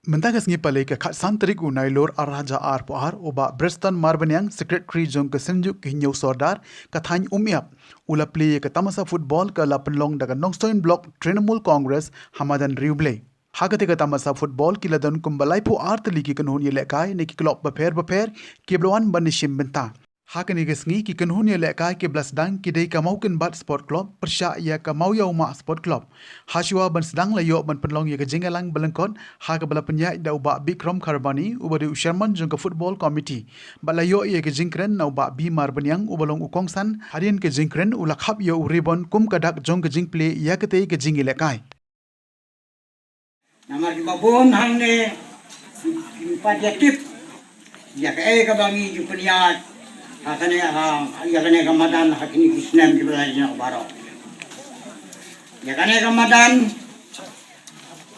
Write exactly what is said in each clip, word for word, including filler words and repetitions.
Mynta ka sngi Palei ka khatsan tarik u Nailur arhajar arphew ar, u Bah Briston Marbaniang, Secretary jong ka Synjuk ki Hynñiew Sordar ka thaiñ Umïap, u la plie ïa ka tamasa football ka la pynlong da ka Nongstoiñ Block Trinamool Congress ha madan Riewblei. Ha katei ka tamasa football ki la don kumba laiphew ar tylli ki kynhun ïalehkai na ki club bapher bapher kiba la wan ban ïashim bynta. Ha kane ka sngi ki kynhun ïalehkai kiba la sdang ki dei ka Mawkynbat Sport Club pyrshah ïa ka Mawïawmah Sport Club. Hashuwa ban sdang la ïoh ban pynlong ïa ka jingïalang ba lyngkot ha kaba la pynïaid da u Bah Bikram Kharbani uba dei u Chairman jong ka Football Committee. Bad la ïoh ïa ka jingkren na u Bah B Marbaniang uba long u kongsan, hadien ka jingkren u la khap ïa u ribbon kum ka dak jong ka jingplie ïa katei ka jingïalehkai. Namar kiba bun hangne kim pat ïa tip ïa kaei kaba ngi ju pynïaid ha kane ha ïa kane ka madan ha kine ki snem kiba la ïa baroh. Ïa kane ka madan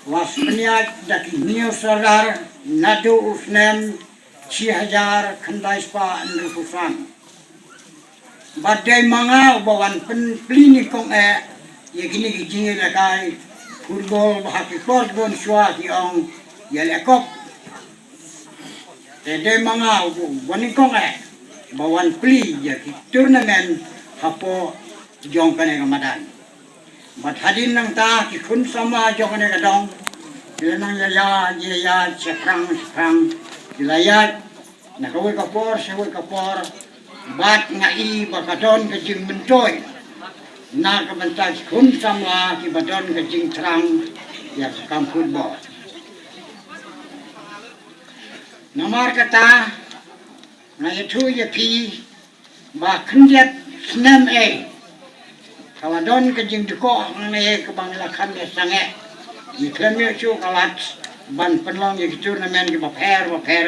la pynïaid da ki Hynñiew Sordar naduh u snem shi hajar khyndai spah hynriewphew san. Bad dei ma nga uba wan pynplie nyngkong eh ïa kine ki jingïalehkai football ba ha ki por bun shuwa ki ong ïalehkop. Te dei ma nga uba wan nyngkong eh ba wan plie ïa ki tournament hapoh jong kane ka madan. Bad hadien nangta ki khun samla jong kane ka dong ki la nang ïaïaid ïaïaid shaphrang shaphrang, ki la ïaid na kawei ka por sha kawei ka por. Bad nga i ba ka don ka jingmyntoi na ka bynta ki khun samla kiba don ka jingthrang ïa ka kam football. Namar kata nga ïathuh ïa phi ba khyndiat snem eh ka la don ka jingdkoh ngi kaba ngi la kham ïa sangeh. Ngi khlem ïoh shuh ka lad ban pynlong ïa ki tournament kiba pher ba pher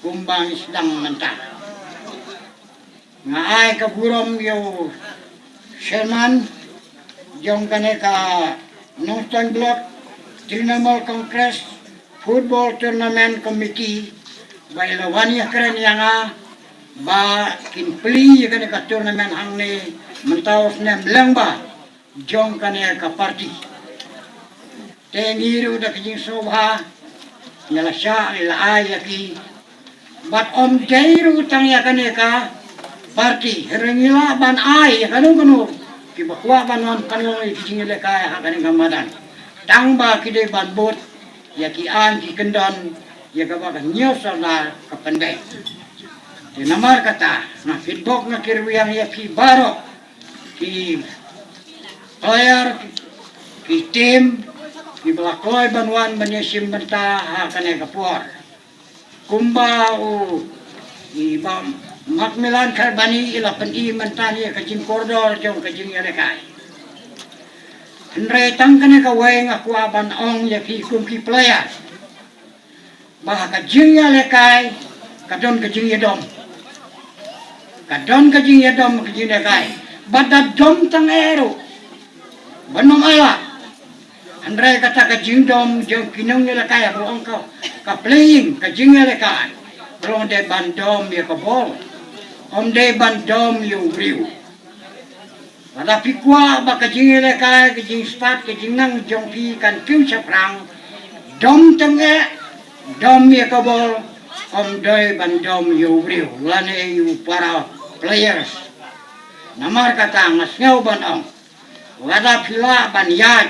kumba ngi sdang mynta. Nga ai ka burom ïa u chairman jong kane ka Nongstoiñ Block Trinamool Congress Football Tournament Committee ba i la wan ïakren ïa nga ba kin plie ïa kane ka tournament hangne mynta u snem lyngba jong kane ka party. Te ngi ruh da ka jingsngewbha ngi la shah ngi la ai ïa ki. Bad ym dei ruh tang ïa kane ka party, hynrei ngi lah ban ai ïa kano kano kiba kwah ban wan pynlong ïa ki jingïalehkai ha kane ka madan. Tang ba ki dei ban bud ïa ki aiñ ki kyndon ïa kaba ka Hynñiew Sordar ka pyndep. Te namar kata nga feedback nga kyrwiang ïa phi baroh ki player, ki team kiba la kloi ban wan ban ïashim bynta ha kane ka por. Kumba u i Bah Macmillan Kharbani i la pyni mynta ïa ka jingkordor jong ka jingïalehkai. Hynrei tang kane kawei nga kwah ban ong ïa phi kum ki player ba ha ka jingïalehkai ka don ka jingïadom. Ka don ka jingïadom ka jingïalehkai. Bad da dom tang eh ruh ban ym ai lad. Hynrei kata ka jingdom jong ki nongïalehkai haba ong ka playing ka jingïalehkai. Ka long dei ban dom ïa ka bol, ym dei ban dom ïa u briew. Lada phi kwah ba ka jingïalehkai ka jingstad ka jingnang jong phi kan kiew shaphrang, dom tang eh, dom ïa ka bol, ym dei ban dom ïa u briew lane ïa u para players. Namar kata nga sngew ban ong lada phi lah ban ïaid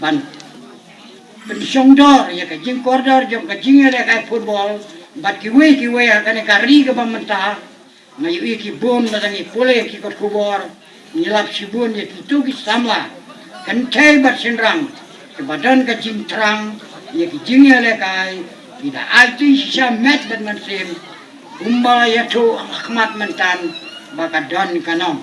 ban pynshongdor ïa ka jingkordor jong ka jingïalehkai football bad kiwei kiwei ha kane ka ri kaba mynta. Nga ïohi ki bun lada ngi pule ki kot khubor ngi lap shibun ïa kito ki samla kynthei bad shynrang kiba don ka jingthrang ïa ki jingïalehkai ki da aiti shisha met bad mynsiem. Kumba la ïathuh ha khmat mynta ba ka don ka nong.